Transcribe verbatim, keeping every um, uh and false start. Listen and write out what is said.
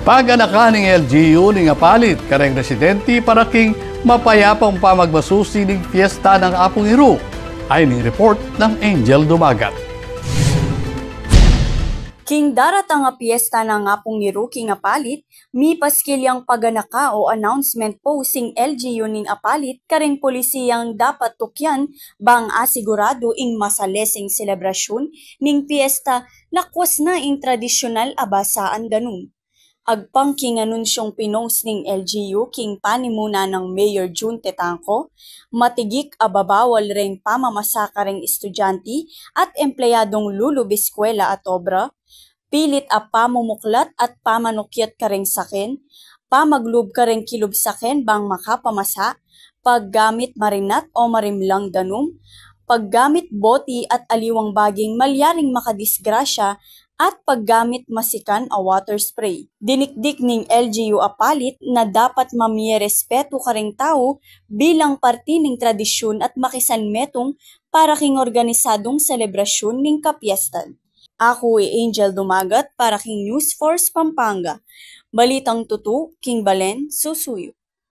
Paganakan ning L G U ning Apalit kareng residente para king mapayapang pamagmasusi ning Fiesta ng Apung Iru. Ay ning report nang Angel Dumagat. King daratang a Piesta nang Apung Iru king Apalit, mipaskil yang paganaka o announcement post ing L G U ning Apalit kareng pulisiyang dapat tukyan bang asiguradu ing masaleseng selebrasyun ning piesta lakwas na ing tradisyunal a basaan danum. Agpang king anunsyung pinost ning L G U king panimunan nang Mayor Jun Tetangco, matigik a babawal reng pamamasa kareng estudyante at empleyadung lulub eskwela at obra, pilit a pamumuklat at pamanukyat kareng saken, pamaglub kareng kilub saken bang makapamasa, paggamit marinat o marimlang danum, paggamit boti at aliwang baging malyaring makadisgrasya, at paggamit masikan a water spray. Dinikdik ning L G U Apalit na dapat mamie respetu kareng tau bilang parti ning tradisyun at makisanmetung para king organisadung selebrasyun ning kapiestan. Aku i Angel Dumagat para king News Force Pampanga. Balitang tutu king balen susuyu.